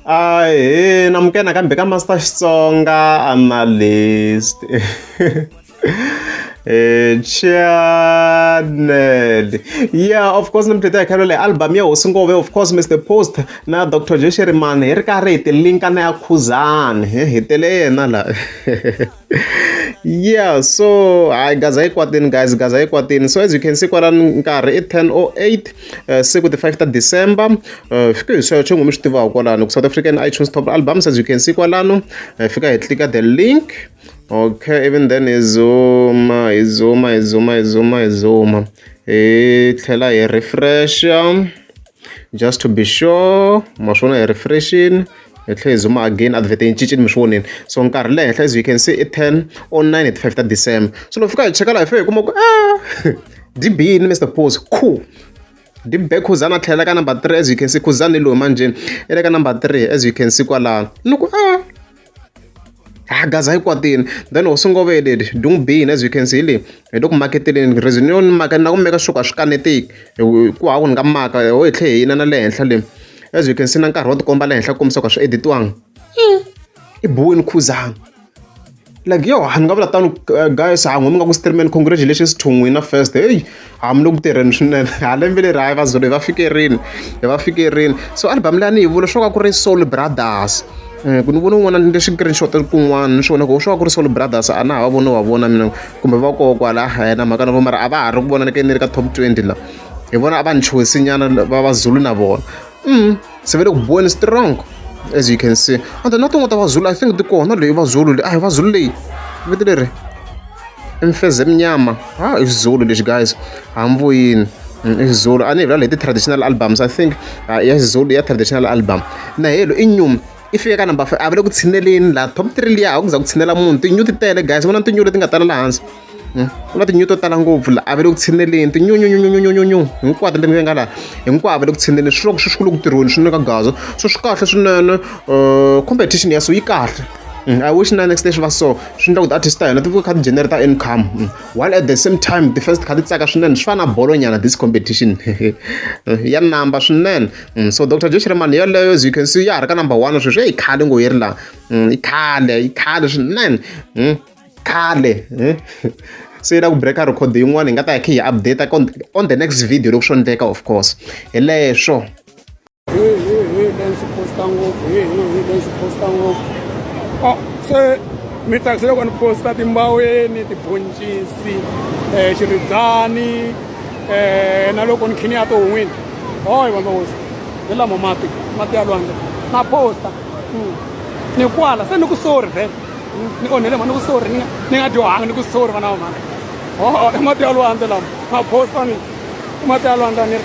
Ahee namukela nakambe ka Master Xitsonga Analyst channel. Yeah, of course namuntlha hi kha leyi album ya Hosi Ngove, of course Mr Post na Dr Joe Shirimani hi ri karhi hi ti linka na ya Khuzani hi tele yena la. Yeah, so hayi gaza yi kwatini guys, gaza yi kwatini. So as you can see kwalano nkarhi i 10:08 siku ti 5 ta December. Fika hi search n'wi mi swi tivaka kwalano ku South African iTunes top albums, as you can see kwalano. Fika hi click the link. Okay, even then hi zooma, hi zooma, hi zooma, hi zooma, hi zooma, hi tlhela hi refresh just to be sure. Ma swona hi refreshini, hi tlhela hi zooma again, advert yi cincile, mi swi vonini. So nkarhi le henhla, as you can see, i 10:09 hi ti 5 ta December. So loko fika hi cheka laha, hi fika hi kuma ku dyi bini Mr Post, cool, di be Khuzani a tlhela ka number 3. As you can see, Khuzani loyi manjeni i le ka number 3, as you can see kwalano. Ni ku ah gaza yi kwatini. Then Hosi Ngove leri dung bini, as you can see le hi le ku maketeleni reason yo ni maka na ku meka sure ku a swi kaneteki ku hava ku ni nga maka ho hi tlhe hi yina na le henhla le. As you can see, na nkarhi wa tikomba le henhla ku kombisa ku a swi editiwanga, i buwini Khuzani. Like yo, ni nga vula tano guys, ha n'wi mi nga ku streameni, congratulations to n'wina first. Hey, ha mi le ku tirheni swinene ha lembe leri. Hayi vazulu, hi va fikerini, hi va fikerini. So album leyi a ni yi vula swo ka ku ri Soul Brothers, ku ni vona un'wana ni screenshot kun'wana ni swi vona ku swo ka ku ri Soul Brothers. A na ha va voni, wa vona mina kumbe va koho kwala na mhaka na vo, mara a va ha ri ku vona ni ri ka top 20 la. Hi vona a va ni chuhisi nyana va Vazulu na vona se va le ku buweni strong, as you can see. And then na tin'wana ta Vazulu, I think ti kona leyi Vazulu leyi, a hi Vazulu leyi, vito leri i Mnyama. Ha i Xizulu lexi guys, hamvuyini i Xizulu. A ni hi vula leti traditional albums, I think ya Xizulu ya traditional album na helo i nyuma i fika ka number 5. A va le ku tshineleni laha top 3 liya, a ku za ku tshinela munhu. Tinyu ti tele guys, vona tinyu leti nga tala laha hansi. Ku na tinyu to tala ngopfu la, a va le ku tshineleni tinyunyunyunyunyunyu hinkwato leti nga laha, hinkwavo va le ku tshineleni. Swi loko swi ku le ku tirhiweni swinene ka gaza, so swi kahle swinene. Competition ya so yi kahle. I wish na next year swi va so, swi endla ku ti-artist ta hina ti kha ti generate income while at the same time ti-fans ti kha ti tsaka swinene. Swi fana na bolo nyana, this competition ya namba swinene. So Dr Joe Shirimani yeleyo, as you can see, ya ha ri ka number 1 sweswi. I khale ngo yi ri laha, i khale, i khale swinene, khale. Se yi la ku breaka record yin'wana, hi nga ta hi kha hi update on the next video loko swo endleka, of course. Hi leswo. Hi hi hi leyi posta ngopfu, hi hi hi leyi posta ngopfu. Oh, se mi tsakisile loko ni posta timbaweni, tiboncisi, xiridzani, na loko ni khini ya tihun'wini. Hoy vanhu va hosi, hi lama mati, mati ya lwandle na posta ni kwala se ni ku sorry vhele ni onhele ma ni ku sorry, ni nga dyohanga, ni ku sorry vana va mhani. Oh, i mati ya lwandle lama na posta ni i mati ya lwandle ni ri.